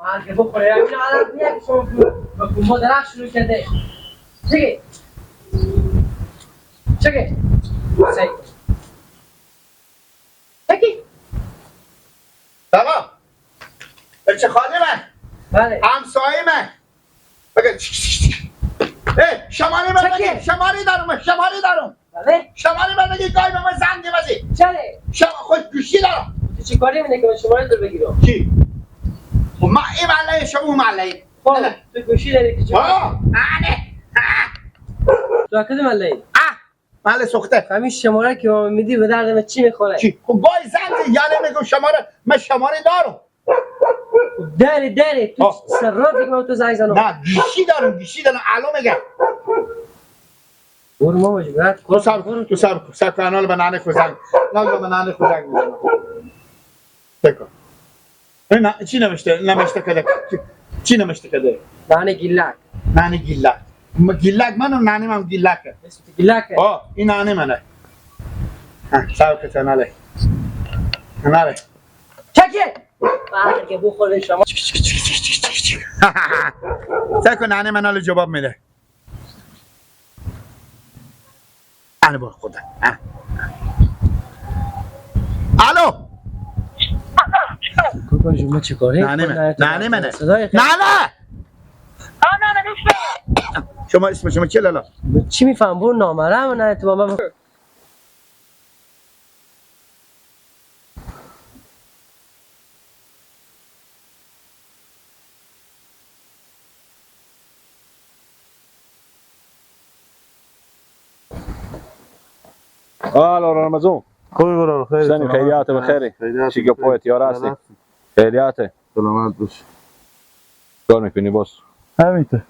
مرگ بخوره این عرب میگه که شما با ما درخت شروع کرده. چگه چگه سعی چگه بابا بچه خاله من، بله همسایه من، بگه ای شماره من بگی، شماره دارم، شماره دارم، بله شماره من بگی، گاهی به من زنگ بزنی. چرا؟ شما خود گوشی دارم. تو چی کاری می‌کنی که من شماره تو بگیرم؟ چی؟ ما این محله شما اون محله. خب تو گوشی داری که چی؟ آه نه تو کدوم محله؟ محله سوخته. همین شماره که ما میدی به درد من چی میخوره؟ چی؟ خب گاهی زنگ یاله میگم شماره من شماره دارم. داری داری تو صرافی که من تو زنگ زنم. نه گوشی دارم، گوشی دارم الان میگم. برو ماما جون بعد تو صبر کن، تو صبر کن، صبر کن الان به ننه خود زنگ. نه به ننه خود زنگ میزنم. بکن. نه چی نوشته؟ نوشته کده. چی نوشته کده؟ ننه گیلک. ننه گیلک. گیلک منم، ننه من گیلکه. اسم گیلکه. آه این ننه منه. ها صبر کن ننه. ننه. چکه. برگ بخوره شما. صبر کن ننه من الان جواب میده. انا با خدا. الو کوکو جون چه کاری؟ نه نه نه نه نه نه نه شما اسم شما چه لالا؟ چی میفهم برو نامرم نه تو با من. الو رمضان خوبی برو خیر سنی خیریات بخیری چی گپویت یار هستی خیریات سلامت باش. کار میکنی باز همینطور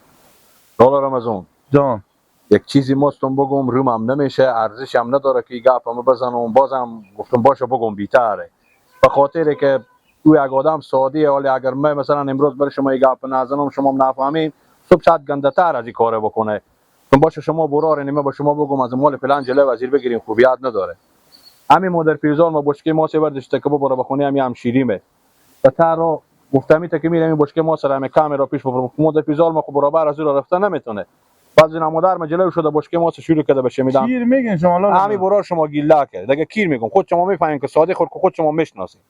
لالا رمضان جان یک چیزی ماستم بگم روم هم نمیشه ارزش هم نداره که گپمو بزنم بازم گفتم باشه بگم بیتره به خاطر که او یک آدم ساده حالی اگر من مثلا امروز برای شما یک گپ نزنم شما نفهمین صبح شاید گنده تر از این کاره بکنه. گفتم باشه شما برار نیمه با شما بگم از مال فلان جلو وزیر بگیریم خوبیت نداره. همین مادر پیرزان ما بشکه ما سه برداشته که ببره بخونه همین همشیریمه و تر گفتم ایته که میرم این بشکه ما سر همه کامرا پیش ببرم. مادر پیرزان ما خب برابر از او رفته نمیتونه. بعضی مادر ما جلو شده بشکه ما شروع کرده بشه میدم کیر میگین شما لالا همین برار شما گیلاکه دیگه کیر میگم خود شما میفهمین که ساده خود خود شما میشناسین.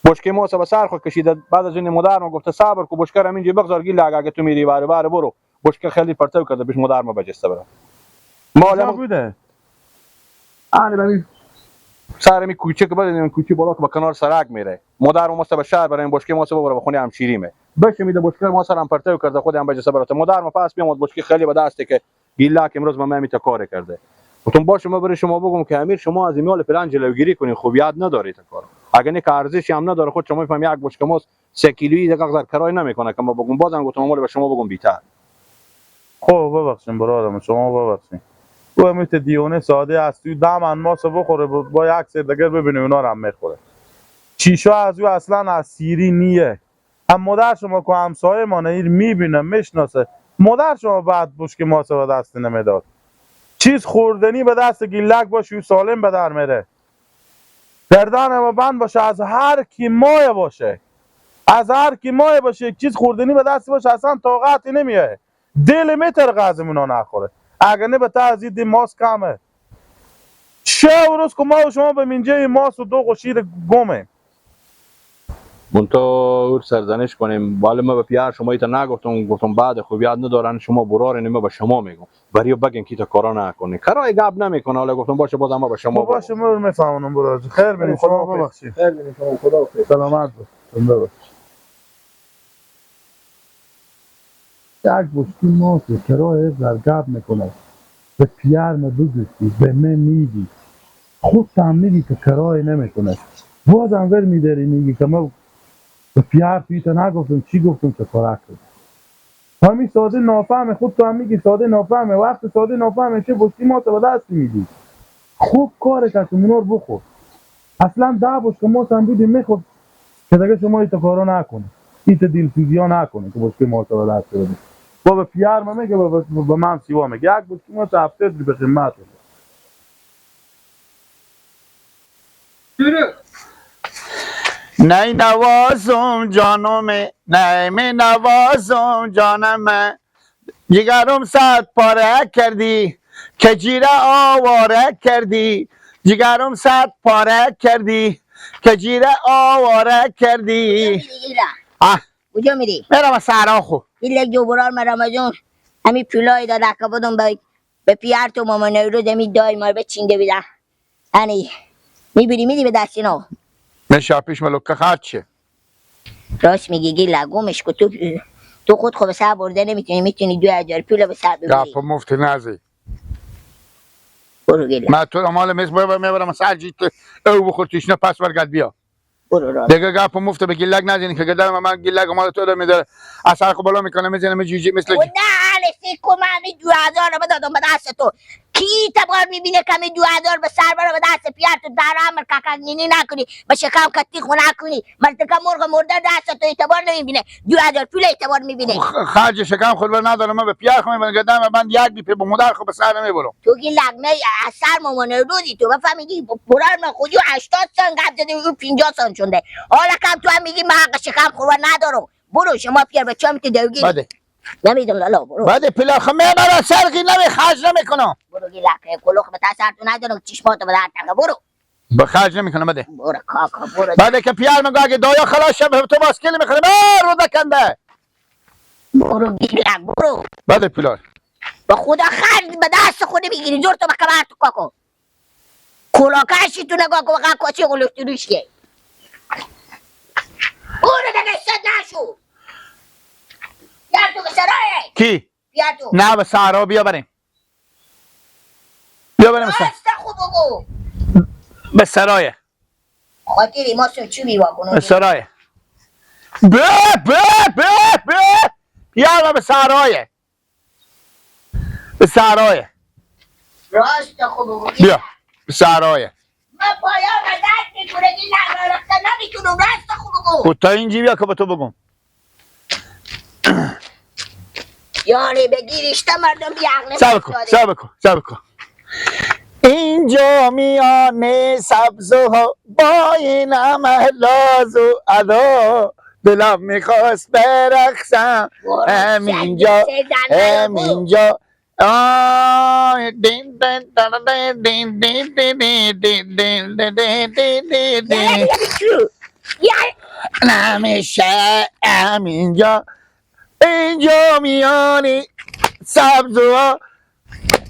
بشکه ما به سر خود کشیده بعد از این مادر ما گفته صبر کو بشکه رو اینجا بگذار گیلاک اگه تو میری بره بره برو بشکه خیلی پرتو کرده پیش مادر ما بجسته بره. ما بوده آنی ببین سر می کوچه که بعد کوچه بالا که با کنار سرک میره مادر ما به شهر برای این بشکه ما ببره بخونه همشیریمه بشه میده بشکه ما سرم پرتو کرده خودم هم بجسته برات مادر ما پس بیامد بشکه خیلی به دسته که گیلاک امروز ما میتا کار کرده. گفتم باشه ما برای شما بگم که امیر شما از ایمیال فلان جلوگیری کنین خوب یاد نداری تا کار اگه نه که ارزشی هم نداره خود شما میفهمی یک بشکه ماست 3 کیلویی دیگه قدر کرای نمیکنه که ما بگم بازم گفتم مال به شما بگم بیتر. خب ببخشین برادرم شما ببخشین او همیت دیونه ساده است تو دامن ماس بخوره با یک سر دیگر ببینی اونا رو هم میخوره. چیشا از او اصلا از سیری نیه. هم مادر شما که همسایه ما نیر میبینه میشناسه مادر شما بعد بوش که ماسه به دست نمیداد. چیز خوردنی به دست گیلک باشه و سالم به در میره. گردن ما بند باشه از هر کی مایه باشه از هر کی مایه باشه یک چیز خوردنی به دست باشه اصلا طاقتی نمیایه دل میترقه از اونا نخوره. اگر نه به تعزید ماس کمه شب روز که ما و شما به منجه ماس و دوغ و شیر گمه منتها سرزنش کنیم ولی ما به پیار شما ایتا نگفتم گفتم بعد خوب یاد ندارن شما برار نیمه به شما میگم برای بگین که تا کارا نکنه کرای گپ نمیکنه حالا گفتم باشه بازم ما به شما باشه ما میفهمونم برار خیر بینیم شما ببخشید خیر بینیم شما خدا حافظ سلامت باش. یک بشکی ماست و کرای زرگب میکنه به پیرم بگوشتی به من میگی خود هم میگی که کرای نمیکنه بازم ور میداری میگی که ما به پیر تویتا نگفتم چی گفتم که کارک کرد. همین ساده نافهمه خود تو هم میگی ساده نافهمه وقت ساده نافهمه چه بشکی ماست به دست میدی خوب کاره که اونا رو بخور اصلا 10 بشکه ماست هم بودی میخورد که دیگه شما ایتا کارا نکنه ایتا دلسوزی ها نکنه که بشکه ماست به دست بده. با به پیر ما میگه با من سیوا میگه یک بشکه ماست هفته به قیمت بده. نی نوازم جانم، نی می نوازم جانم، جگرم صد پاره کردی که جیره آواره کردی، جگرم صد پاره کردی که جیره آواره کردی. کجا میری؟ میرم سهرا خو. این جبران من رمضان همی پولای داده که بودم به پیار تو مامان نوروز همی دای ما به چینده بیدن. یعنی میبینی میدی به دست اینا. میشه پیش ملوکه خرچه. راست میگی گیلا گمش کن، تو خود خب سر برده نمیتونی، میتونی 2000 پول به سر ببری. گپ مفت نزی. برو گیلا. من تو مال میز میبرم سر جیت او بخور تشنه پس برگرد بیا. برو راست. دیگه گپ مفت به گیلک نزنی که گدر من گیلک مال تو رو میداره. اثر خو بالا میکنه میزنه جیجی مثل نه علی فکر من 2000 رو بدادم به دست تو. کی تبار میبینه که 2000 به سر بره به دست پیار تو در امر کاکاگینی نکنی، به شکم کتی خو نکنی، مرتکه مرغ مرده دست تو اعتبار نمیبینه، 2000 پول اعتبار میبینه. خرج شکم خود بر ندارم، من به پیار خو میبرم گدر من یک بی به مادر خو به سر نمیبرم. تو که لغمه از سر مامان روزی تو بفهمیدی برار من خودی 80 سان قبض زده او 50 سان شونده. حالا کم تو هم میگی من حق شکم خود ندارم. برو شما پیار بچه‌م تو دوگی. بده. نمیدونم لالا برو. بده پلا خو میبرم سرقی نمی خرج نمیکنم. برو گی لکه کلوخ به تاثر تو ندارم چشماتو به درد نخور. برو. به خرج نمیکنم بده. برو کاکا برو. بده که پیار میگه اگه دایا خلاص شه تو باسکل میخوره برو دکنده. برو گیلک برو. بده پلا. به خدا خرج به دست خود میگیری زور تو به کمر تو کاکو. کلاکشی تو نگاه کن واقعا کاچه قلوش. برو دیگه صد نشو. بیار تو به سرایه. کی؟ بیار تو. نه به سهرا بیا بریم. بیا بریم راست خوب بگو. به سرایه. خاطری ما سو چی میوا به سرایه. به به به به بیا به سرایه. به سرایه. راست خوب بگو. بیا به سرایه. من پایم درد میکنه این لغمه رفتن نمیتونم. راست خوب بگو. خود تا اینجی بیا که به تو بگم. یعنی بگیریشتا مردم بیعقل. صبر کن صبر کن صبر کن. اینجا میان سبز و با این همه لاز و ادا دلم میخواست برقصم همینجا همینجا. آی دین دین دین دین دین دین دین دین دین دین دین دین نمیشه همینجا اینجا میانی سبز و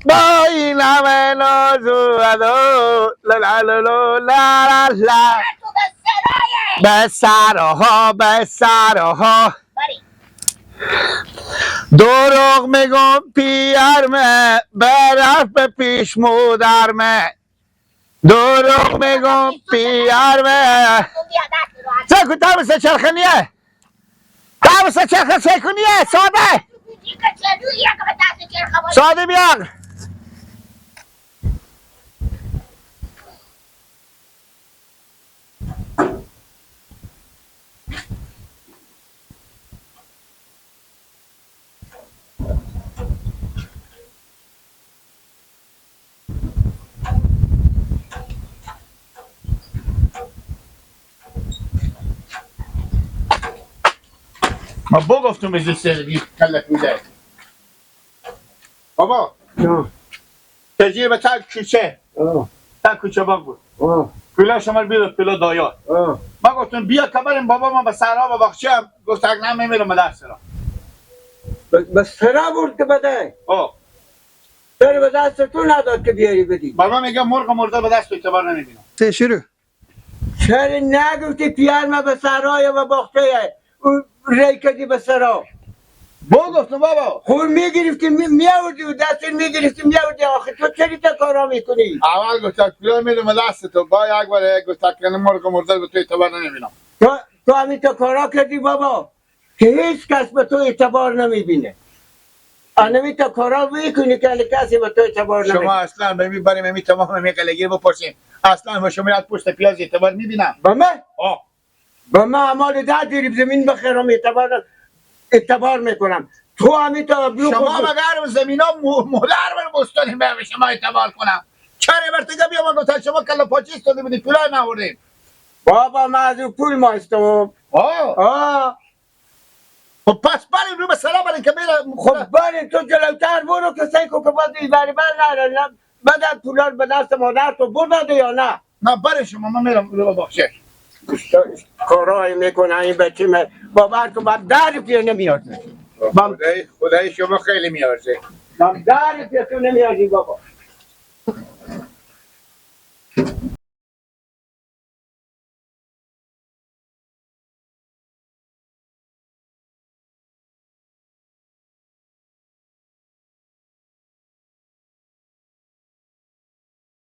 با این همه ناز و ادا لا لا لا لا لا لا به سرها به سرها. دروغ میگم پیرمه برف به پیش مادرمه. دروغ میگم پیرمه. سکو تامسه چرخنیه تامسه چرخ سکونیه ساده ساده بیار. ما بگفتم به زیست کلت میده بابا. تجیه به تک کوچه تک کوچه باغ بود. پولا شما بیاد پولا دایا. ما گفتم بیا کبریم بابا ما به سرا و باغچه. گفت اگه نه میمیرم به دست سرا. به سرا برد که بده. سر به دست تو نداد که بیاری بدی. بابا میگه مرغ مرده به دست تو اعتبار نمیبینم. شروع. چرا نگفتی پیار ما به سرای و باغچه ری کردی به سرا؟ با گفتم بابا. خور میگرفتی میآوردی و دست میگرفتی میآوردی. آخه تو چرا تا کارا میکنی؟ اول گفت پولا میدم دست تو با یک بار گفت که مرغ مرده به تو اعتبار نمیبینم. تو همین تا کارا کردی بابا که هیچ کس به تو اعتبار نمیبینه. همین تا کارا میکنی که کسی به تو اعتبار نمیبینه. شما اصلا ببریم همین تمام همین قلگیر بپرسیم. اصلا به شما یک پشت پیاز اعتبار میبینم. به من؟ به من اعمال ده دیریب زمین بخیرم اعتبار میکنم. تو همین تا شما مگر زمین ها مادر بر بستانیم به شما اعتبار کنم؟ چرا برتگه بیا من گفتم شما کلا پاچیست داده بودی پولای نبردیم. بابا من از او پول مایستم. آه. آه. خب پس بریم رو به سلام بریم که میره. خب بریم، تو جلوتر برو که سعی کن که باز این بری بر نره. نه، بعد پولا رو به دست مادر تو برداده یا نه؟ نه، بریم شما، من میرم رو به باغچه. کارهایی میکنه این بچه من، باور کن من در پیه نمیاد. خدای شما خیلی میارزه. من در پیه تو نمیادی بابا.